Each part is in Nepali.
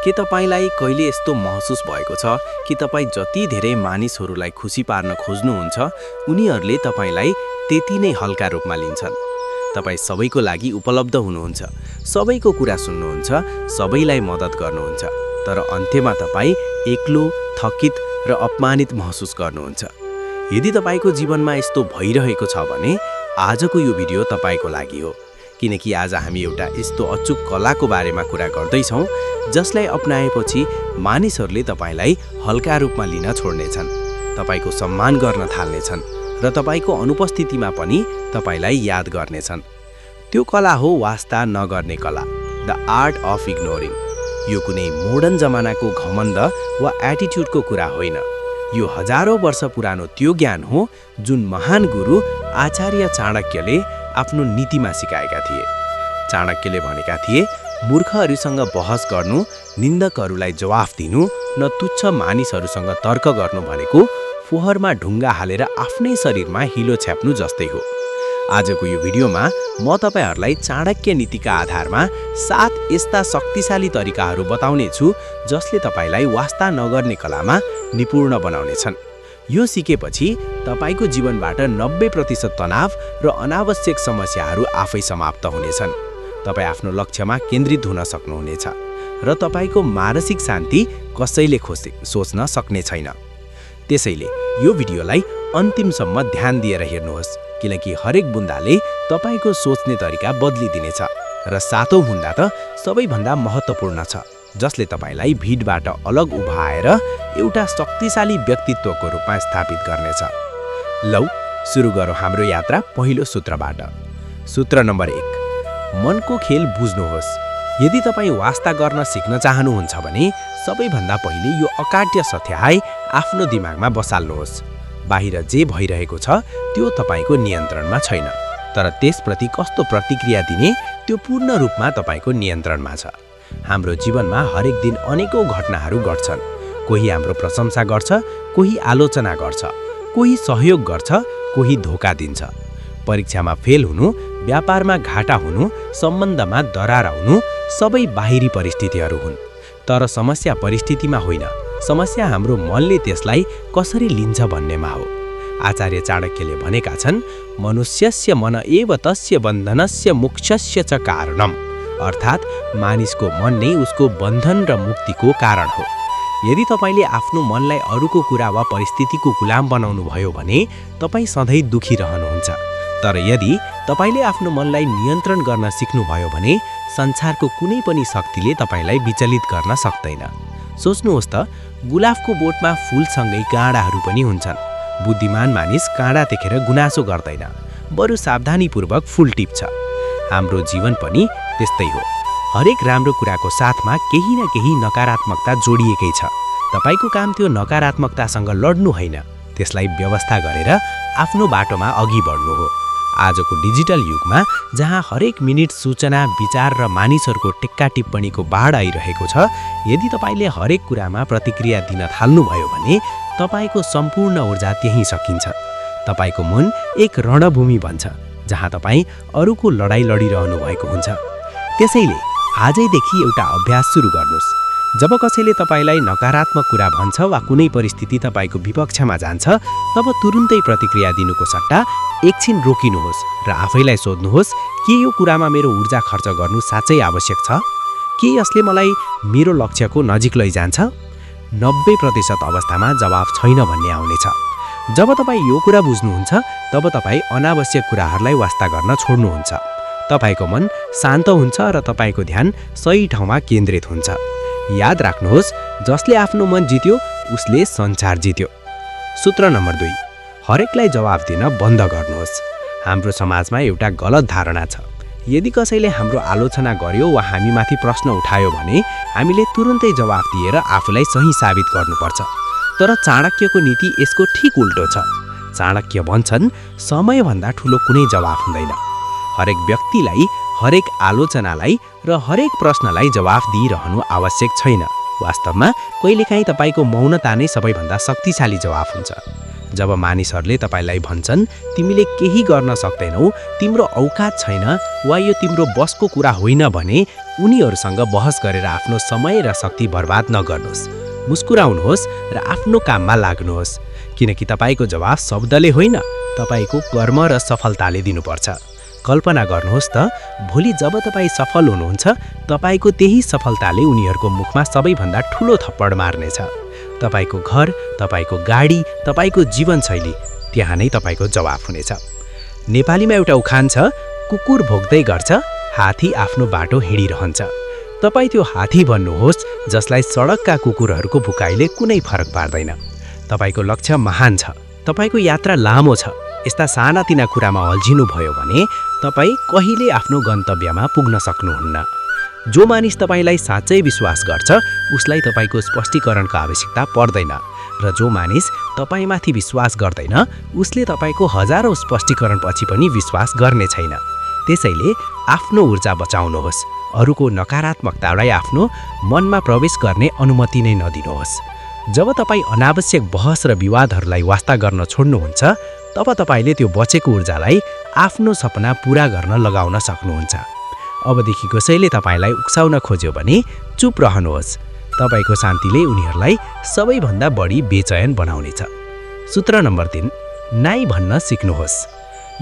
के तपाईलाई कहिले यस्तो महसुस भएको छ कि तपाईँ जति धेरै मानिसहरूलाई खुसी पार्न खोज्नुहुन्छ, उनीहरूले तपाईलाई त्यति नै हल्का रूपमा लिन्छन्। तपाईँ सबैको लागि उपलब्ध हुनुहुन्छ, सबैको कुरा सुन्नुहुन्छ, सबैलाई मद्दत गर्नुहुन्छ, तर अन्त्यमा तपाईँ एक्लो, थकित र अपमानित महसुस गर्नुहुन्छ। यदि तपाईको जीवनमा यस्तो भइरहेको छ भने आजको यो भिडियो तपाईको लागि हो, किनकि आज हामी एउटा यस्तो अचूक कलाको बारेमा कुरा गर्दैछौँ जसलाई अपनाएपछि मानिसहरूले तपाईलाई हल्का रूपमा लिन छोड्नेछन्, तपाईको सम्मान गर्न थाल्नेछन् र तपाईको अनुपस्थितिमा पनि तपाईलाई याद गर्नेछन्। त्यो कला हो वास्ता नगर्ने कला, द आर्ट अफ इग्नोरिङ। यो कुनै मोडर्न जमानाको घमण्ड वा एटिट्युडको कुरा होइन, यो हजारौं वर्ष पुरानो त्यो ज्ञान हो जुन महान गुरु आचार्य चाणक्यले आफ्नो नीतिमा सिकाएका थिए। चाणक्यले भनेका थिए, मूर्खहरूसँग बहस गर्नु, निन्दकहरूलाई जवाफ दिनु न तुच्छ मानिसहरूसँग तर्क गर्नु भनेको फोहरमा ढुङ्गा हालेर आफ्नै शरीरमा हिलो छ्याप्नु जस्तै हो। आजको यो भिडियोमा म तपाईहरूलाई चाणक्य नीतिका आधारमा 7 यस्ता शक्तिशाली तरिकाहरू बताउने छु जसले तपाईलाई वास्ता नगर्ने कलामा निपुण बनाउनेछन्। यो सिकेपछि तपाईको जीवनबाट 90% तनाव र अनावश्यक समस्याहरू आफै समाप्त हुनेछन्। तपाईँ आफ्नो लक्ष्यमा केन्द्रित हुन सक्नुहुनेछ र तपाईको मानसिक शान्ति कसैले सोच्न सक्ने छैन। त्यसैले यो भिडियोलाई अन्तिमसम्म ध्यान दिएर हेर्नुहोस्, किनकि हरेक बुन्दाले तपाईको सोच्ने तरिका बदलिदिनेछ र सातौं बुन्दा त सबैभन्दा महत्त्वपूर्ण छ, जसले तपाईलाई भिडबाट अलग उभाएर एउटा शक्तिशाली व्यक्तित्वको रूपमा स्थापित गर्नेछ। लौ सुरु गरौँ हाम्रो यात्रा पहिलो सूत्रबाट। सूत्र नम्बर 1, मनको खेल बुझ्नुहोस्। यदि तपाईँ वास्ता गर्न सिक्न चाहनुहुन्छ भने सबैभन्दा पहिले यो अकाट्य सत्याइ आफ्नो दिमागमा बसाल्नुहोस्। बाहिर जे भइरहेको छ त्यो तपाईको नियन्त्रणमा छैन, तर त्यसप्रति कस्तो प्रतिक्रिया दिने त्यो पूर्ण रूपमा तपाईको नियन्त्रणमा छ। हाम्रो जीवनमा हरेक दिन अनेकौं घटनाहरू घट्छन्। कोही हाम्रो प्रशंसा गर्छ, कोही आलोचना गर्छ, कोही सहयोग गर्छ, कोही धोका दिन्छ। परीक्षामा फेल हुनु, व्यापारमा घाटा हुनु, सम्बन्धमा दरार आउनु सबै बाहिरी परिस्थितिहरू हुन्, तर समस्या परिस्थितिमा होइन, समस्या हाम्रो मनले त्यसलाई कसरी लिन्छ भन्नेमा हो। आचार्य चाणक्यले भनेका छन्, मनुष्यस्य मन एव तस्य बन्धनस्य मोक्षस्य च कारणम्, अर्थात् मानिसको मन नै उसको बन्धन र मुक्तिको कारण हो। यदि तपाईले आफ्नो मनलाई अरूको कुरा वा परिस्थितिको गुलाम बनाउनु भयो भने तपाईँ सधैँ दुखी रहनुहुन्छ, तर यदि तपाईले आफ्नो मनलाई नियन्त्रण गर्न सिक्नुभयो भने संसारको कुनै पनि शक्तिले तपाईलाई विचलित गर्न सक्दैन। सोच्नुहोस् त, गुलाफको बोटमा फूलसँगै काँडाहरू पनि हुन्छन्। बुद्धिमान मानिस काँडा देखेर गुनासो गर्दैन, बरु सावधानीपूर्वक फूल टिप्छ। हाम्रो जीवन पनि त्यस्तै हो। हरेक राम्रो कुराको साथमा केही न केही नकारात्मकता जोडिएकै छ। तपाईको काम त्यो नकारात्मकतासँग लड्नु होइन, त्यसलाई व्यवस्था गरेर आफ्नो बाटोमा अघि बढ्नु हो। आजको डिजिटल युगमा जहाँ हरेक मिनिट सूचना, विचार र मानिसहरूको टिक्का टिप्पणीको बाढ आइरहेको छ, यदि तपाईले हरेक कुरामा प्रतिक्रिया दिन थाल्नुभयो भने तपाईको सम्पूर्ण ऊर्जा त्यहीँ सकिन्छ। तपाईको मन एक रणभूमि बन्छ जहाँ तपाईँ अरूको लडाईँ लडिरहनु भएको हुन्छ। त्यसैले आजैदेखि एउटा अभ्यास सुरु गर्नुहोस्। जब कसैले तपाईलाई नकारात्मक कुरा भन्छ वा कुनै परिस्थिति तपाईको विपक्षमा जान्छ, तब तुरुन्तै प्रतिक्रिया दिनुको सट्टा एकछिन रोकिनुहोस् र आफैलाई सोध्नुहोस्, के यो कुरामा मेरो ऊर्जा खर्च गर्नु साँच्चै आवश्यक छ? के यसले मलाई मेरो लक्ष्यको नजिक लैजान्छ? 90% अवस्थामा जवाफ छैन भन्ने आउनेछ। जब तपाईँ यो कुरा बुझ्नुहुन्छ, तब तपाईँ अनावश्यक कुराहरूलाई वास्ता गर्न छोड्नुहुन्छ। तपाईको मन शान्त हुन्छ र तपाईको ध्यान सही ठाउँमा केन्द्रित हुन्छ। याद राख्नुहोस्, जसले आफ्नो मन जित्यो उसले संसार जित्यो। सूत्र नम्बर 2, हरेकलाई जवाफ दिन बन्द गर्नुहोस्। हाम्रो समाजमा एउटा गलत धारणा छ, यदि कसैले हाम्रो आलोचना गर्यो वा हामीमाथि प्रश्न उठायो भने हामीले तुरुन्तै जवाफ दिएर आफूलाई सही साबित गर्नुपर्छ। तर चाणक्यको नीति यसको ठिक उल्टो छ। चाणक्य भन्छन्, समयभन्दा ठुलो कुनै जवाफ हुँदैन। हरेक व्यक्तिलाई, हरेक आलोचनालाई र हरेक प्रश्नलाई जवाफ दिइरहनु आवश्यक छैन। वास्तवमा कहिलेकाहीँ तपाईको मौनता नै सबैभन्दा शक्तिशाली जवाफ हुन्छ। जब मानिसहरूले तपाईलाई भन्छन् तिमीले केही गर्न सक्दैनौ, तिम्रो औकात छैन वा यो तिम्रो बसको कुरा होइन भने उनीहरूसँग बहस गरेर आफ्नो समय र शक्ति बर्बाद नगर्नुहोस्। मुस्कुराउनुहोस् र आफ्नो काममा लाग्नुहोस्, किनकि तपाईको जवाफ शब्दले होइन, तपाईको कर्म र सफलताले दिनुपर्छ। कल्पना गर्नुहोस् त, भोलि जब तपाईँ सफल हुनुहुन्छ, तपाईको त्यही सफलताले उनीहरूको मुखमा सबैभन्दा ठुलो थप्पड मार्नेछ। तपाईको घर, तपाईको गाडी, तपाईको जीवनशैली, त्यहाँ नै तपाईको जवाफ हुनेछ। नेपालीमा एउटा उखान छ, कुकुर भोक्दै गर्छ, हात्ती आफ्नो बाटो हिँडिरहन्छ। तपाईँ त्यो हात्ती बन्नुहोस् जसलाई सडकका कुकुरहरूको भुकाइले कुनै फरक पार्दैन। तपाईको लक्ष्य महान छ, तपाईको यात्रा लामो छ। यस्ता सानातिना कुरामा अल्झिनु भयो भने तपाईँ कहिले आफ्नो गन्तव्यमा पुग्न सक्नुहुन्न। जो मानिस तपाईलाई साँच्चै विश्वास गर्छ उसलाई तपाईको स्पष्टीकरणको आवश्यकता पर्दैन, र जो मानिस तपाईमाथि विश्वास गर्दैन उसले तपाईको हजारौं स्पष्टीकरणपछि पनि विश्वास गर्ने छैन। त्यसैले आफ्नो ऊर्जा बचाउनुहोस्, अरूको नकारात्मकतालाई आफ्नो मनमा प्रवेश गर्ने अनुमति नै नदिनुहोस्। जब तपाईँ अनावश्यक बहस र विवादहरूलाई वास्ता गर्न छोड्नुहुन्छ, तब तपाईले त्यो बचेको ऊर्जालाई आफ्नो सपना पूरा गर्न लगाउन सक्नुहुन्छ। अबदेखि कसैले तपाईलाई उक्साउन खोज्यो भने चुप रहनुहोस्, तपाईको शान्तिले उनीहरूलाई सबैभन्दा बढी बेचैन बनाउनेछ। सूत्र नम्बर 3, नाइ भन्न सिक्नुहोस्।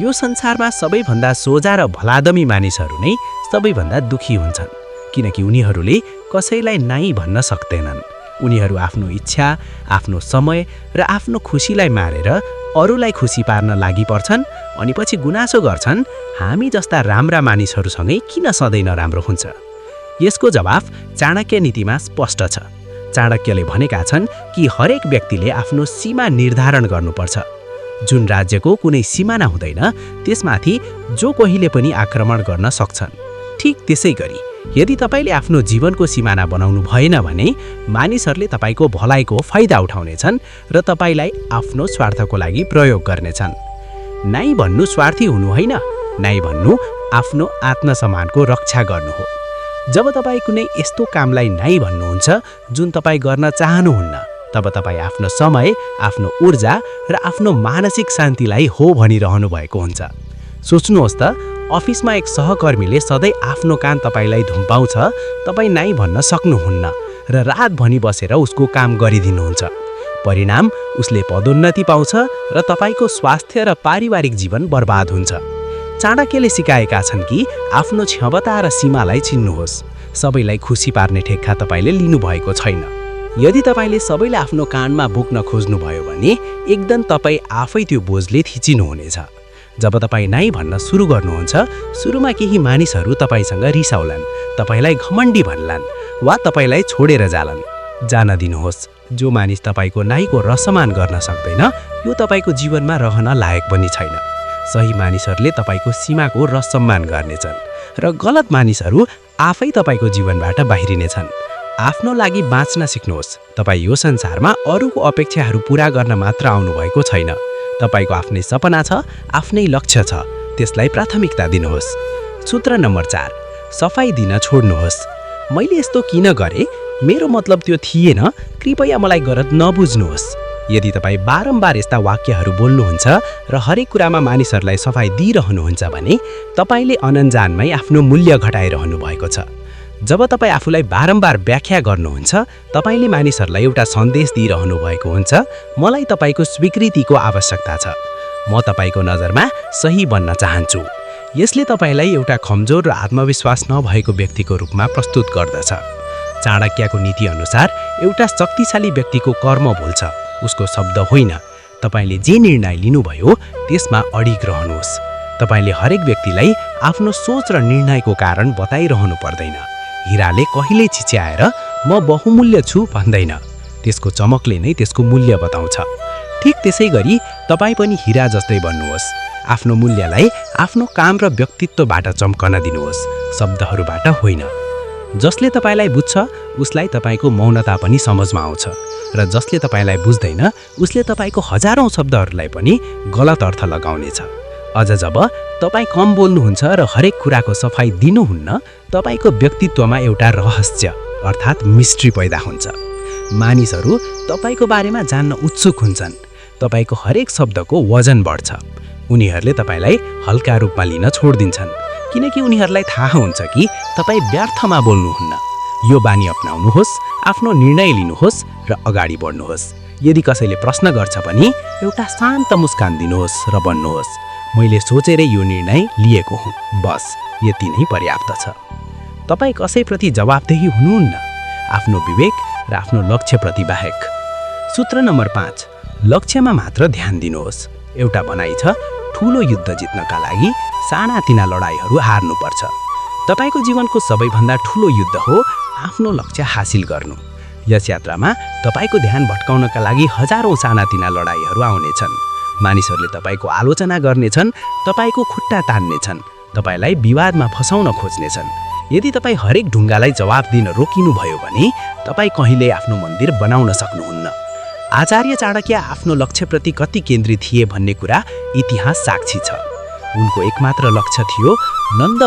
यो संसारमा सबैभन्दा सोझा र भलादमी मानिसहरू नै सबैभन्दा दुखी हुन्छन्, किनकि उनीहरूले कसैलाई नाइ भन्न सक्दैनन्। उनीहरू आफ्नो इच्छा, आफ्नो समय र आफ्नो खुसीलाई मारेर अरूलाई खुसी पार्न लागि पर्छन् अनि पछि गुनासो गर्छन्, हामी जस्ता राम्रा मानिसहरूसँगै किन सधैँ नराम्रो हुन्छ। यसको जवाफ चाणक्य नीतिमा स्पष्ट छ। चाणक्यले भनेका छन् कि हरेक व्यक्तिले आफ्नो सीमा निर्धारण गर्नुपर्छ। जुन राज्यको कुनै सिमाना हुँदैन त्यसमाथि जो कहिले पनि आक्रमण गर्न सक्छन्। ठीक त्यसै गरी यदि तपाईले आफ्नो जीवनको सिमाना बनाउनु भएन भने मानिसहरूले तपाईको भलाइको फाइदा उठाउनेछन् र तपाईलाई आफ्नो स्वार्थको लागि प्रयोग गर्नेछन्। नाइ भन्नु स्वार्थी हुनु होइन, नाइ भन्नु आफ्नो आत्मसम्मानको रक्षा गर्नु हो। जब तपाईँ कुनै यस्तो कामलाई नाइ भन्नुहुन्छ जुन तपाईँ गर्न चाहनुहुन्न, तब तपाईँ आफ्नो समय, आफ्नो ऊर्जा र आफ्नो मानसिक शान्तिलाई हो भनिरहनु भएको हुन्छ। सोच्नुहोस् त, अफिसमा एक सहकर्मीले सधैँ आफ्नो कान तपाईलाई धुम्पाउँछ, तपाईँ नाइ भन्न सक्नुहुन्न र रातभरि बसेर उसको काम गरिदिनुहुन्छ। परिणाम उसले पदोन्नति पाउँछ र तपाईको स्वास्थ्य र पारिवारिक जीवन बर्बाद हुन्छ। चाणक्यले सिकाएका छन् कि आफ्नो क्षमता र सीमालाई चिन्नुहोस्। सबैलाई खुसी पार्ने ठेक्का तपाईले लिनुभएको छैन। यदि तपाईले सबैलाई आफ्नो कानमा बोक्न खोज्नुभयो भने एकदम तपाईँ आफै त्यो बोझले थिचिनुहुनेछ। जब तपाईँ नाइ भन्न सुरु गर्नुहुन्छ, सुरुमा केही मानिसहरू तपाईसँग रिसाउलान्, तपाईलाई घमण्डी भन्लान् वा तपाईलाई छोडेर जालान्। जान दिनुहोस्, जो मानिस तपाईको नाइको रसमान गर्न सक्दैन यो तपाईको जीवनमा रहन लायक पनि छैन। सही मानिसहरूले तपाईको सीमाको रसम्मान गर्नेछन् र गलत मानिसहरू आफै तपाईको जीवनबाट बाहिरिनेछन्। आफ्नो लागि बाँच्न सिक्नुहोस्। तपाईँ यो संसारमा अरूको अपेक्षाहरू पूरा गर्न मात्र आउनुभएको छैन। तपाईको आफ्नै सपना छ, आफ्नै लक्ष्य छ, त्यसलाई प्राथमिकता दिनुहोस्। सूत्र नम्बर 4, सफाई दिन छोड्नुहोस्। मैले यस्तो किन गरेँ, मेरो मतलब त्यो थिएन, कृपया मलाई गलत नबुझ्नुहोस्। यदि तपाईँ बारम्बार यस्ता वाक्यहरू बोल्नुहुन्छ र हरेक कुरामा मानिसहरूलाई सफाई दिइरहनुहुन्छ भने तपाईँले अनन्जानमै आफ्नो मूल्य घटाइरहनु भएको छ। जब तपाईँ आफूलाई बारम्बार व्याख्या गर्नुहुन्छ, तपाईँले मानिसहरूलाई एउटा सन्देश दिइरहनु भएको हुन्छ, मलाई तपाईँको स्वीकृतिको आवश्यकता छ, म तपाईँको नजरमा सही बन्न चाहन्छु। यसले तपाईँलाई एउटा कमजोर र आत्मविश्वास नभएको व्यक्तिको रूपमा प्रस्तुत गर्दछ। चाणक्यको नीति अनुसार एउटा शक्तिशाली व्यक्तिको कर्म भुल्छ, उसको शब्द होइन। तपाईँले जे निर्णय लिनुभयो त्यसमा अडिग रहनुहोस्। तपाईँले हरेक व्यक्तिलाई आफ्नो सोच र निर्णयको कारण बताइरहनु पर्दैन। हिराले कहिले चिच्याएर म बहुमूल्य छु भन्दैन, त्यसको चमकले नै त्यसको मूल्य बताउँछ। ठीक त्यसै गरी तपाईँ पनि हिरा जस्तै बन्नुहोस्। आफ्नो मूल्यलाई आफ्नो काम र व्यक्तित्वबाट चम्कन दिनुहोस्, शब्दहरूबाट होइन। जसले तपाईँलाई बुझ्छ उसलाई तपाईँको मौनता पनि समझमा आउँछ र जसले तपाईँलाई बुझ्दैन उसले तपाईँको हजारौं शब्दहरूलाई पनि गलत अर्थ लगाउनेछ। अझ जब तपाईँ कम बोल्नुहुन्छ र हरेक कुराको सफाई दिनुहुन्न, तपाईँको व्यक्तित्वमा एउटा रहस्य अर्थात् मिस्ट्री पैदा हुन्छ। मानिसहरू तपाईँको बारेमा जान्न उत्सुक हुन्छन्। तपाईको हरेक शब्दको वजन बढ्छ। उनीहरूले तपाईलाई हल्का रूपमा लिन छोड्दिन्छन्, किनकि उनीहरूलाई थाहा हुन्छ कि तपाई व्यर्थमा बोल्नुहुन्न। यो बानी अपनाउनुहोस्, आफ्नो निर्णय लिनुहोस् र अगाडि बढ्नुहोस्। यदि कसैले प्रश्न गर्छ पनि एउटा शान्त मुस्कान दिनुहोस् र भन्नुहोस्, मैले सोचेरै यो निर्णय लिएको हुँ, बस यति नै पर्याप्त छ। तपाई कसैप्रति जवाबदेही हुनुहुन्न, आफ्नो विवेक र आफ्नो लक्ष्यप्रति बाहेक। सूत्र नम्बर 5, लक्ष्यमा मात्र ध्यान दिनुहोस्। एउटा भनाइ छ, ठूलो युद्ध जित्नका लागि सानातिना लडाईहरू हार्नुपर्छ। तपाईको जीवनको सबैभन्दा ठूलो युद्ध हो आफ्नो लक्ष्य हासिल गर्नु। यस यात्रामा तपाईको ध्यान भट्काउनका लागि हजारौं सानातिना लडाईहरू आउनेछन्। मानिसहरूले तपाईको आलोचना गर्नेछन्, तपाईको खुट्टा तान्नेछन्, तपाईलाई विवादमा फसाउन खोज्नेछन्। यदि तपाई हरेक ढुङ्गालाई जवाफ दिन रोकिनुभयो भने तपाई कहिल्यै आफ्नो मन्दिर बनाउन सक्नुहुन्न। आचार्य चाणक्य आफ्नो लक्ष्यप्रति कति केन्द्रित थिए भन्ने कुरा इतिहास साक्षी छ। उनको एकमात्र लक्ष्य थियो नन्द